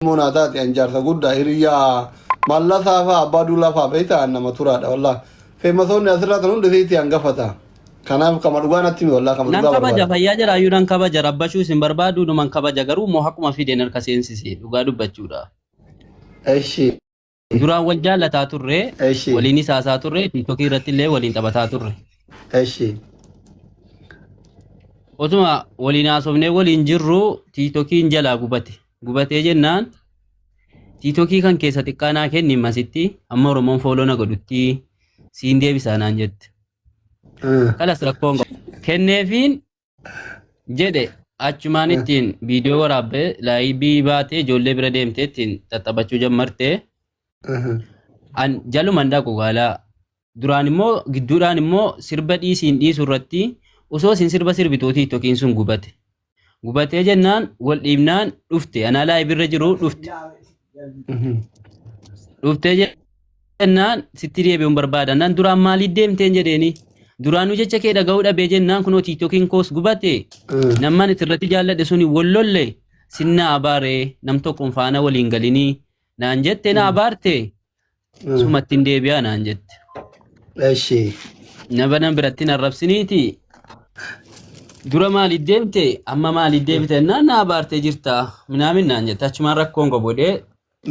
Ilmoo naa taate an jaarsa guddaa hiriyyaa mallasaa faa abbaa duulaa faa beektaa an nama turaadha wallah feemasoonni asirraa tan hundi isiitti hangafata kanaaf kama dhugaa natti himi wallah kama Nan dhugaa kabaja barbaada. fayyaa jiraayyuu nan kabaja rabbashuu isin barbaadu numan kabaja garuu immoo haquma fideen harka seensise dhugaa dubbachuudha. Eshi Duraan wal jaallataa turre eshi waliinis haasaa turre tiiktokii irratti illee waliin taphataa turre. Eshi Otuma waliin haasofnee waliin jirru tiiktokiin jalaa gubate. Gubatee jennaan tiiktokii kan keessa xiqqaa naa kenni masitti amma Oromoon fooloo na godhutti siin deebisaa naan jette. Kalas rakkoon qabu. Kenneefiin jedhe achumaan ittiin viidiyoo waraabbee laayibii baatee ijoollee bira deemtee ittiin tattaphachuu jammartee an jaluman dhaqu gaalaa duraan immoo gidduudhaan immoo sirba dhiisiin dhiisu irratti osoo isin sirba sirbituu tiiktokiin sun gubate. Gubatee jennaan wal dhiibnaan dhufte anaa laayibirra jiru dhufte. Dhuftee jennaan sitti deebi'uun barbaada. Naan duraan maaliif deemteen jedheeni. Duraanuu jecha kee dhaga'uu dhabee jennaan kunoo tiiktokiin koos gubate. Namman irratti jaalladhe suni wal lolle sinnaa abaaree nam tokkoon faana waliin galinii naan jette na abaarte sumatti hin deebi'aa naan jette. Eshi. Nama nan biratti hin arrabsiniiti. Dura maaliif deemte amma maaliif deebite jennaan na abaartee jirta minaamin naan jette achumaan rakkoon qabu godhee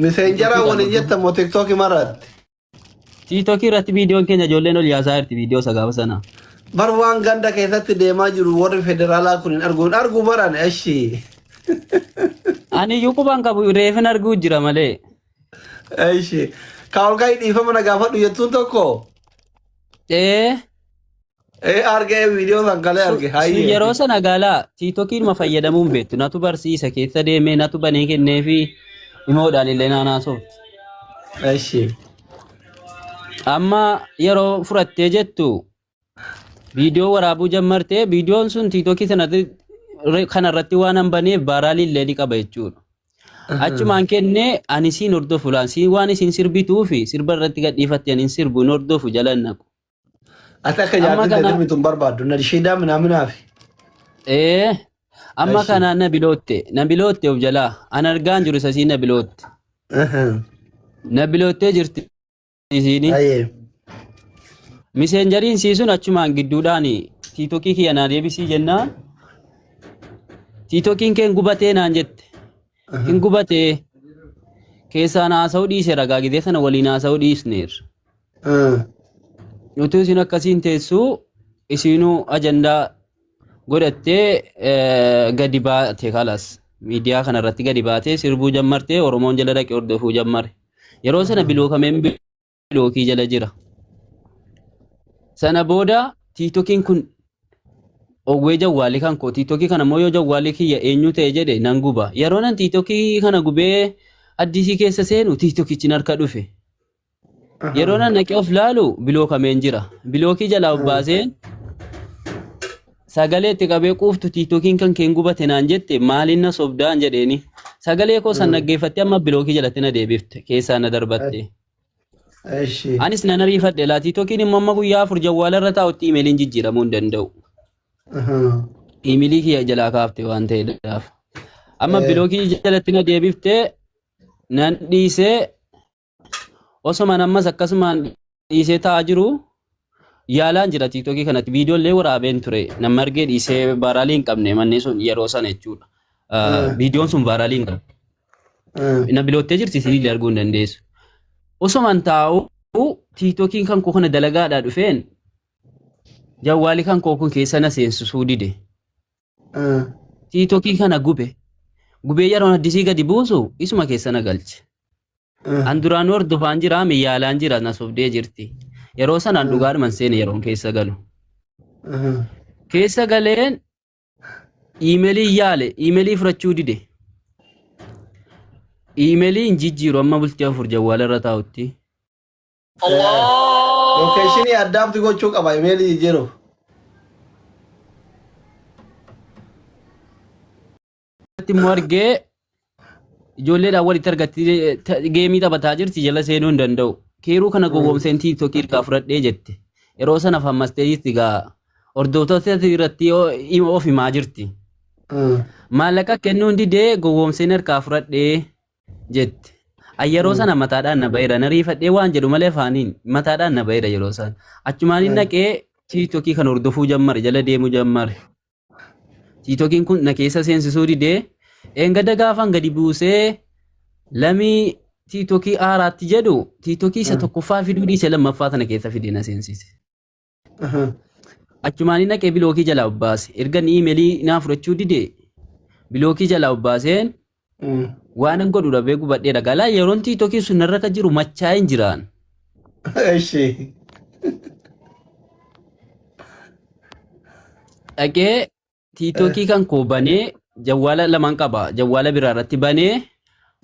Miseenjaraa waliin jetta moo tiktookii maratti? Tiiktookii irratti viidiyoon keenya ijoolleen ol yaasaa jirti viidiyoo isa gaafa sana. Bar waan ganda keessatti deemaa jiru warri federaalaa kun hin argu. Hin argu baran eshi. Ani iyyuu qubaan qabu reefin arguu jira malee. Eshi. Ka ol ka'ii dhiifama na gaafadhu jettuun tokko. Ee Ee argee viidiyoo san kalee arge. Sun Hayyee. yeroo sana gaalaa tiiktokiinuma fayyadamuun beektu natu barsiisa keessa deemee natu banee kennee fi imoodhaan illee naan haasofti. Eshi. Amma yeroo fudhattee jettu viidiyoo waraabuu jammartee viidiyoon sun tiiktokii kanarratti waan an baneef baaraalii illee ni qaba jechuudha. Achumaan kennee ani siin hordofu laan siin waan isin sirbituu fi sirba irratti gadhiifatte ani hin sirbu hin hordofu jala hin naqu. Ati akka Amma jaartiin tee kana sirbitu hin barbaaddu. Na shiidaa minaaminaafi. ee amma Eshi. kana na bilootte na bilootte of jalaa an argaan jiru isa siin na bilootte na biloottee jirti isiini. Ayyee. Miseenjariin sii sun achumaan gidduudhaan tiitokii kiyya naa deebisii jennaan tiitokiin keen gubatee naan jette. Hin gubatee keessaan haasa'uu dhiise ragaa gidee sana waliin haasa'uu dhiisneerra. Utuu isin akkasiin teessuu isinuu ajandaa godhattee gadi baate kalas miidiyaa kanarratti gadi baatee sirbuu jammartee Oromoon jala dhaqee hordofuu jammare. Yeroo sana bilookameen bilookii jala jira. Sana booda tiiktokiin kun owwee jawwaalii kan koo tiiktokii kana immoo yoo jawwaalii kiyya eenyu ta'e jedhe nan guba. Yeroo nan tiiktokii kana gubee addisii keessa seenu tiiktokichi narka dhufe. Yeroo nan dhaqee of laalu bilookameen jira. Bilookii jalaa of baaseen sagalee itti qabee quuftu tiiktokiin kan keen gubate naan jette maaliin na sobdaan jedheeni. Sagalee koo san dhaggeeffattee amma bilookii jalatti na deebifte keessaa na darbatte. Eshi. Anis nan ariifadhe laa tiiktokiin immoo amma guyyaa 4 jawwaala irra taa'utti imeeliin jijjiiramuu hin danda'u. Imeelii kiyya jalaa kaafte waan ta'eedhaaf. Amma bilookii jalatti na deebifte nan dhiisee Osoman ammas akkasumaan dhiisee taa'aa jiru yaalaan jira tiiktokii kanatti viidiyoo illee waraabeen ture nama argee dhiisee vaaraalii hin qabne manni sun yeroo sana jechuudha. Viidiyoon sun vaaraalii hin qabne. Na biloottee jirti isinillee arguu hin dandeessu. Osoman taa'u tiiktokiin kan koo kana dalagaadhaa dhufeen jawwaali kan koo kun keessa na seensisuu dide. Tiiktokii kana gube. Gubee yeroon addisii gadi buusu isuma keessa na galche. An duraan hordofaan jira miyyaalaan jira na sobdee jirti. Yeroo sanaan dhugaadhuman seene yeroon keessa galu. Keessa galeen iimeelii yaale iimeelii fudhachuu dide. Iimeelii hin jijjiiru amma bultii 4 jawwaala irra taa'utti. Lokeeshinii addaafti gochuu qaba imeelii jijjiiruuf. Irratti immoo argee ijoolleedhaan walitti argatti geemii taphataa jirti jala seenuu hin danda'u. Keeruu kana gowwoomseen tiiktokii irraa fudhadhee jette. Yeroo sana fammastee jirti gaa hordoftoota irratti of himaa jirti. Maallaqa kennuun didee gowwoomseen harkaa fudhadhee. Jette. An yeroo sana mataadhaan na ba'eera. Na riifadhee waan jedhu malee afaaniin mataadhaan na ba'eera yeroo sana. Achumaan hin dhaqee tiiktokii kan hordofuu jammare jala deemuu jammare. Tiiktokiin kun na keessa seensisuu didee eengada gaafan gadi buusee lamii tiiktokii haaraatti jedhu tiiktokii isa tokkoffaa fiduu dhiise lammaffaa sana keessa fidee na seensise. Achumaan hin dhaqee bilookii jalaa obbaase. Erga inni iimeelii naa fudhachuu dide bilookii jalaa obbaaseen waan hin godhu dhabee gubadhee dhagaa. Yeroon tiiktokii sun narra kan jiru machaa'ee hin jiraan. Eshi. Dhaqee tiiktokii kan koo banee jawwaala lamaan qaba. Jawwaala biraa irratti banee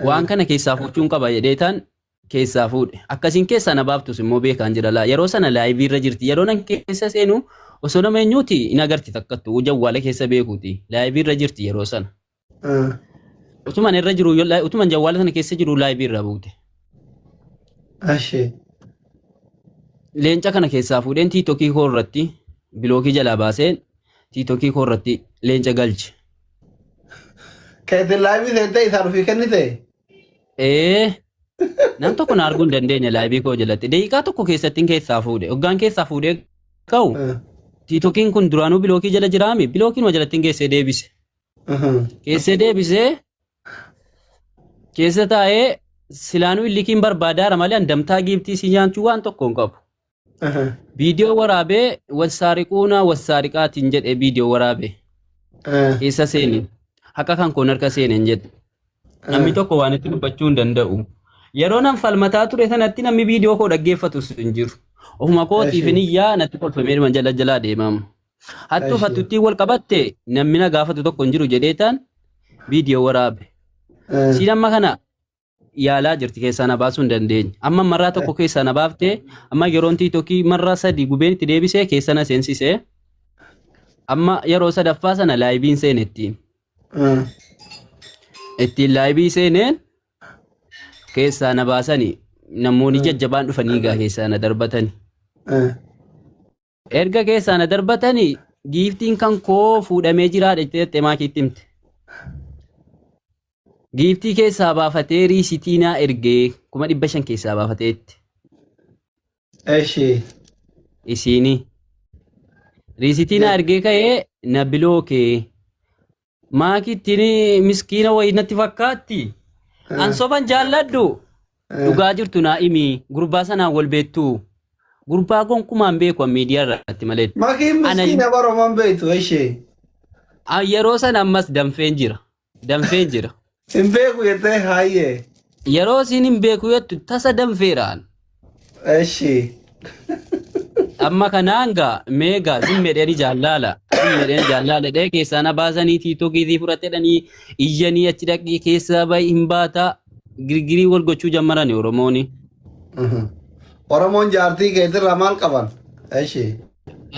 waan kana keessaa fuuchuun qaba jedhee tan keessaa fuudhe. Akkasiin keessaa na baaftus immoo beekaan jira laa. Yeroo sana laayivii irra jirti. Yeroo nan keessa seenu osoo nama eenyuuti hin agarti takkattu jawwaala keessa beekuuti. Laayivii irra jirti yeroo sana. Utuman irra jiru utuman jawwaala sana keessa jiru laayivii irra buute. Eshi. Leenca kana keessaa fuudheen tiiktokii koo irratti bilookii jalaa baaseen tiiktokii koo irratti leenca galche. Keetiin laayivii seentee isaan ofii kennite? Ee, nam tokko na arguu hin dandeenye laayivii koo jalatti. Daqiiqaa tokko keessatti keessaa fuudhe. Hoggaan keessaa fuudhee ka'u tiiktokiin kun duraanuu bilookii jala jiraami. Bilookiin jalatti geessee deebise. Geessee deebisee keessa taa'ee silaanuu illikiin barbaadaara malee andamtaa giiftii si nyaachuu waan tokko hin qabu. Viidiyoo waraabee wassaariquuna wassaariqaatiin jedhee viidiyoo waraabee keessa seeni. Haqa kan koon harka seeneen jedhe. Namni tokko waan itti dubbachuu hin danda'u. Yeroo nan falmataa ture sanatti namni viidiyoo koo dhaggeeffatus hin jiru. Ofuma kootiif hin iyyaa natti kolfamee jala jalaa deemamu. Hattuu fattuttiin wal qabatte namni na gaafatu tokko hin jiru jedhee taan viidiyoo waraabe. Siin amma kana yaalaa jirti keessaa na baasuu hin dandeenye. Amma marraa tokko keessaa na baaftee amma yeroon tiitokii marraa sadii gubeen itti deebisee keessa na seensisee amma yeroo sadaffaa sana laayiviin seene ittiin. Ittiin laayivii seeneen keessaa na baasanii namoonni jajjabaan dhufanii egaa keessaa na darbatani. Erga keessaa na darbatanii giiftiin kan koo fuudhamee jira jettee maakiitti himte. Giiftii keessaa baafatee riisitii naa ergee 500,000 keessaa baafateetti. Eshi. Isiini. Riisitii naa ergee ka'ee na bilookee. Maakittiin miskiina wayii natti fakkaatti. An soban jaalladhu. Dhugaa jirtu naa himi. Gurbaa sanaan wal beektu. Gurbaa gonkumaan beeku an miidiyaa irratti malee. Makiin miskiina baroman beektu eshi. Yeroo sana ammas danfeen jira. Danfeen jira. Hin beeku jettee haayyee. Yeroo isiin hin beeku jettu tasa danfeeraan. Eshi. Amma kanaan gaa meegaa zimmeedheeni jaallaala. Zimmeedheeni jaallaala dhee keessaa na baasanii tiitookii fudhatedhanii iyyanii achi dhaqii keessaa bahi hin baata girgirii wal gochuu jammarani Oromooni. Oromoon jaartii keetirraa maal qaban? Eshi.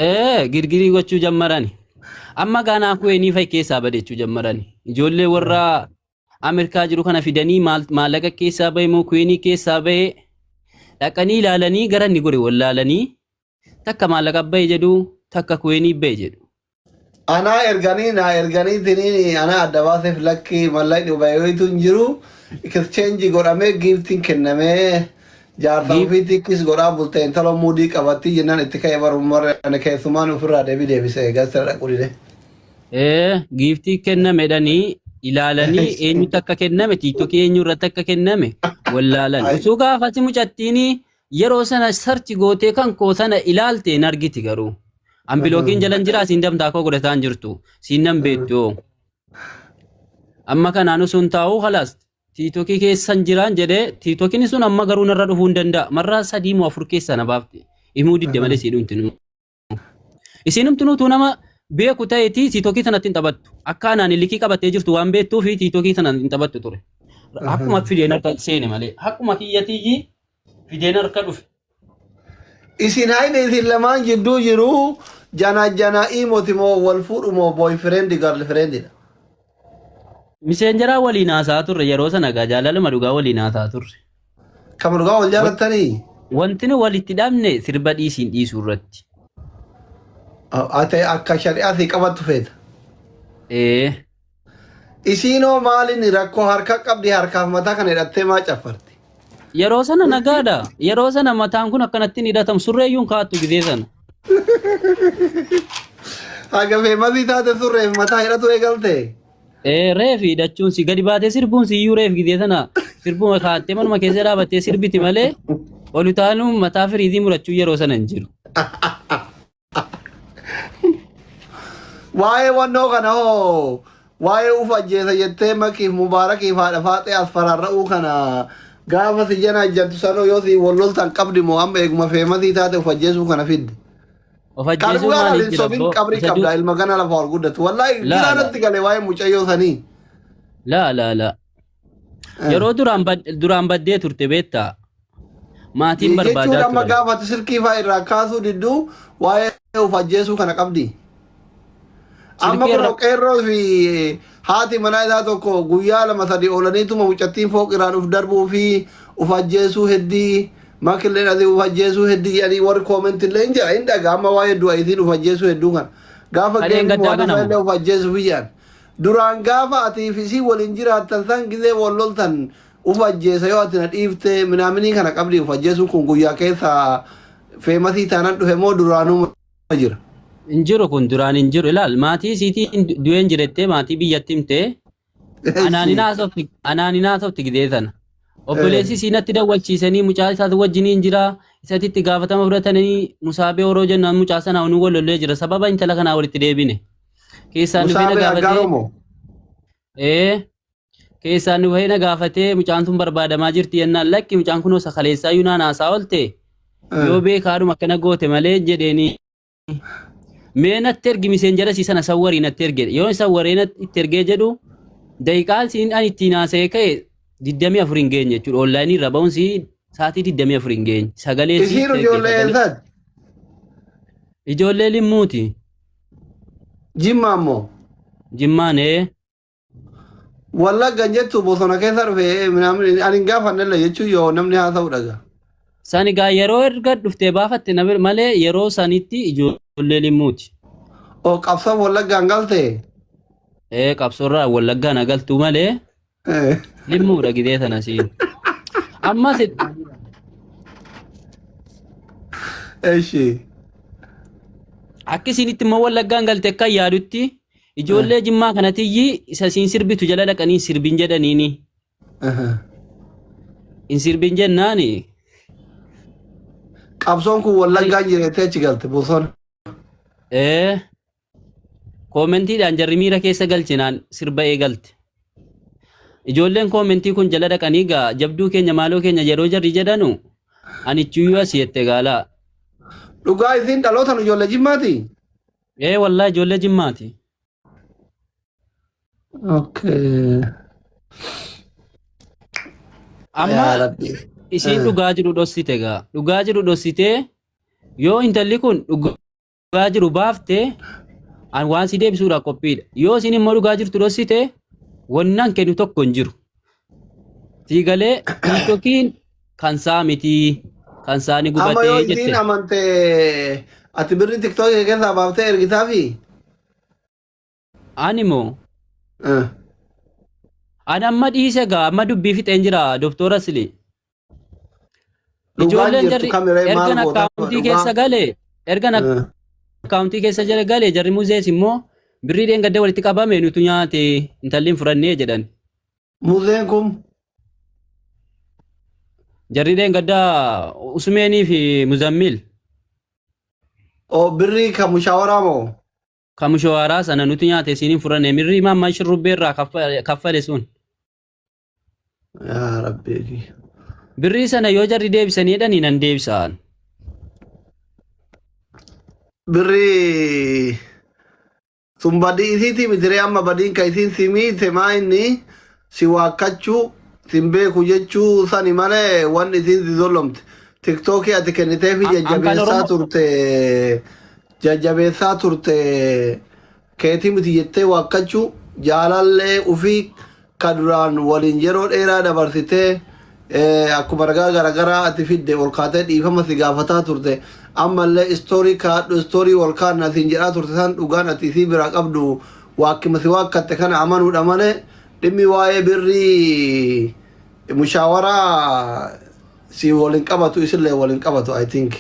Ee girgirii gochuu jammarani. Amma gaanaa kuweenii fa'i keessaa badechuu jammarani. Ijoollee warra Ameerikaa jiru kana fidanii maallaqa keessaa bahe moo kuweenii keessaa bahe dhaqanii ilaalanii gara inni gore wallaalanii takka maallaqa bahe jedhu takka kuweenii bahe jedhu. Anaa erganii naa erganii tiniin anaa adda baaseef lakki mallaqni baay'eetu hin jiru. Exchange godhamee giiftiin kennamee jaarsa ofiitti kis godhaa bulte intala muudii qabatti jennaan itti ka'e barummaa ani keessumaan ofirraa deebii deebisee eegas dhaquu dide. Ee giiftii kennamedhanii ilaalanii eenyutti akka kenname tiiktokii eenyu irratti akka kenname wallaalan. Osoo gaafasi mucattiin yeroo sana sarchi gootee kan koo sana ilaalte hin argiti garuu. An bilookiin jalan jira siin damtaa koo godhataan jirtu siin nan beektu. Amma kanaan osoo hin taa'u halaas tiiktokii keessan jiraan jedhee tiiktokiin sun amma garuu narra dhufuu hin danda'a. Marraa sadii moo afur keessaa na baafte. Himuu didde malee sii dhumti. Isin humtinuutu nama beeku ta'eeti tiiktokii sanatti hin taphattu. Akka anaan likii qabattee jirtu waan beektuu fi tiiktokii sanaan hin taphattu ture. Akkuma fideen harka seene malee. Akkuma kiyyatiyyi fideen harka dhufe. Isin hayni isin lamaan jidduu jiru jana jana imoti moo wal fuudhu moo boyfriend girlfriend dha. Miseenjaraa waliin haasa'aa turre yeroo sana egaa jaalaluma dhugaa waliin haasa'aa turre. Kam dhugaa wal jaalattanii? Wanti nu walitti dhabne sirba dhiisiin dhiisuu irratti. Ate akka shari'aa si qabattu feeta. Ee. Isiinoo maaliin rakkoo harka qabdi harkaaf mataa kana hidhattee maa caffarti? Yeroo sana nagaadha. Yeroo sana mataan kun akkanatti hin hidhatamu. Surreeyyuun kaa'attu gizee sana. Haga feemasii taate surreef mataa hidhatu eegalte. Ee reef hidhachuun si gadi baatee sirbuun si iyyuu reef gizee sana sirbuma kaa'attee manuma keessa dhaabattee sirbiti malee ol utaaluun mataa firiizii murachuu yeroo sana hin jiru. Waa'ee wannoo kana hoo waa'ee uf ajjeesa jettee makiif mubaarakiif haadha faaxee as fararra'uu kana gaafa si jana ajjantu sanoo yoo si wal loltan qabdi moo amma eeguma feemasii taate uf ajjeesuu kana fidde. Of ajjeesuu Qalbuudhaan maaliif hin jira sobin abboo? qabrii Isa qabda ilma gana lafa ol guddatu. Wallaahi Laa giraa laa natti gale waa'ee mucayyoo sanii. laa laa laa. Yeroo duraan baddee turte beektaa? Maatiin Jechuun barbaadaa amma turan. gaafa ati silkii fa'aa irraa kaasuu didduu waa'ee uf ajjeesuu kana qabdi. Amma Silkii kun irra qeerroo fi haati manaa isaa tokko guyyaa lama sadii oolaniituma mucattiin fooqiraan uf darbuu fi uf ajjeesuu heddii makilleen asii uf ajjeesuu heddii jedhanii warri koomentillee hin jira hin dhaga amma waa'ee du'a isiin uf ajjeesuu hedduu kana. Gaafa kadheen geemii gaddaa mo'atu kana illee moo? uf ajjeesuu biyyaan. Duraan gaafa atii fi isii waliin jiraattan san gizee wal loltan uf ajjeesa yoo ati na dhiifte minaaminii kana qabdi uf ajjeesuun kun guyyaa keessa feemasii taanaan dhufe moo duraanuu jira. Hin jiru kun duraan hin jiru. Ilaal maatii isiitiin du'een jirettee maatii biyyatti himtee anaan hin haasofti gidee sana. Obboleessi isii natti dawwalchiisanii mucaa isaatu wajjiniin jira. Isatti itti gaafatama fudhatanii musaabee horoo jennaan mucaa sana nu wal jira. Sababa intala kanaa walitti deebine. Keessaan dhufee na Musaabee gaafatee Aggaaroo ee keessaan dhufee na gaafatee mucaan tun barbaadamaa jirti jennaan lakki mucaan kunoo sakaleessaa yuunaan haasaa oolte yoo beekaadhuma akkana goote malee jedheeni. Mee natti ergi miseenjara sii sana sawwarii natti erge. Yoo sawwaree natti itti ergee jedhu daqiiqaan siin ani ittiin haasa'ee ka'e 24 hin geenye jechuudha. Onlaayinii irra ba'uun sii sa'aatii 24 hin geenye. Sagalee sii Isiin itti erge ijoollee sagalee. eessaati? Ijoollee limmuuti. Jimma ammoo. Jimmaan ee. Wallagga jettu bosona keessa dhufe minaamin ani hin gaafannellee jechuun yoo namni haasa'u dhaga. Sani gaa yeroo erga dhuftee baafatte malee yeroo sanitti ijoollee limmuuti. Oo qabsoo wallaggaan galte. Ee qabsoorraa wallaggaan agaltuu malee limmuudha gidee tana siin. Ammas Eshi. Akka isinitti immoo wallaggaan galte akka yaadutti ijoollee jimmaa kanatiyyi isa siin sirbitu jala dhaqanii sirbin jedhaniini. Hin sirbin jennaani. Qabsoon kun wallaggaan jireettee achi galte bosona. Ee koomentiidhaan jarri miira keessa galchinaan sirba eegalte. Ijoolleen koomentii kun jala dhaqanii gaa jabduu keenya maaloo keenya yeroo jarri jedhanu anichuyyuu asii jette gaalaa. Dhugaa isiin dhalootan ijoollee jimmaati? Ee wallaahi ijoollee jimmaati. Okay. Amma Yaa Rabbi. isiin dhugaa jiru dhossite gaa. Dhugaa jiru dhossitee yoo intalli kun dhugaa jiru baafte an waan si deebisuudhaaf qophiidha. Yoo isin immoo dhugaa jirtu dhossite wannan kennu tokko hin jiru. Siigalee tiiktokiin kan saa miti kan saa ni Amma gubatee yoo isiin jette. amante ati birri tiktookii keessaa baaftee ergitaafi? Ani moo ani amma dhiise gaa amma dubbii fixeen jira doktora Sili. Dhugaan Ijoolleen jirtu jarri kamiree maal ergan goota akkaawuntii dhugaa? keessa galee ergan akkaawuntii keessa jala galee jarri muzees immoo birrii dheengadda walitti qabame nutu nyaate intalli hin fudhannee jedhan. Muzeen kun Jarri dheengadda Usmeenii fi Muzammil oo birrii kan mushaawaraa moo? kan mushawaaraa sana nutu nyaate isiin hin fudhanne mirrii maammaa shurrubbee irraa kaffale sun. Yaa Rabbi. Birrii sana yoo jarri deebisanii jedhanii nan deebisaan. Birrii sun badii isiitii mitiree amma badiin ka isiin si miite maa inni si waakkachuu sin beeku jechuu sani malee wanni isiin si zollomte. Tiktookii ati kenniteefi An kan jajjabeessaa Oromoo turte jajjabeessaa turte keetii miti jettee waakkachuu jaalallee ufii ka duraan waliin yeroo dheeraa dabarsitee akkuma ragaa garaagaraa ati fidde ol kaatee dhiifama si gaafataa turte ammallee istoorii kaadhu istoorii ol kaanna siin jedhaa turte san dhugaan ati isii biraa qabdu waakkima si waakkatte kana amanuudha malee Dhimmi waa'ee birrii mushaawaraa si waliin qabatu, isillee waliin qabatu, I think.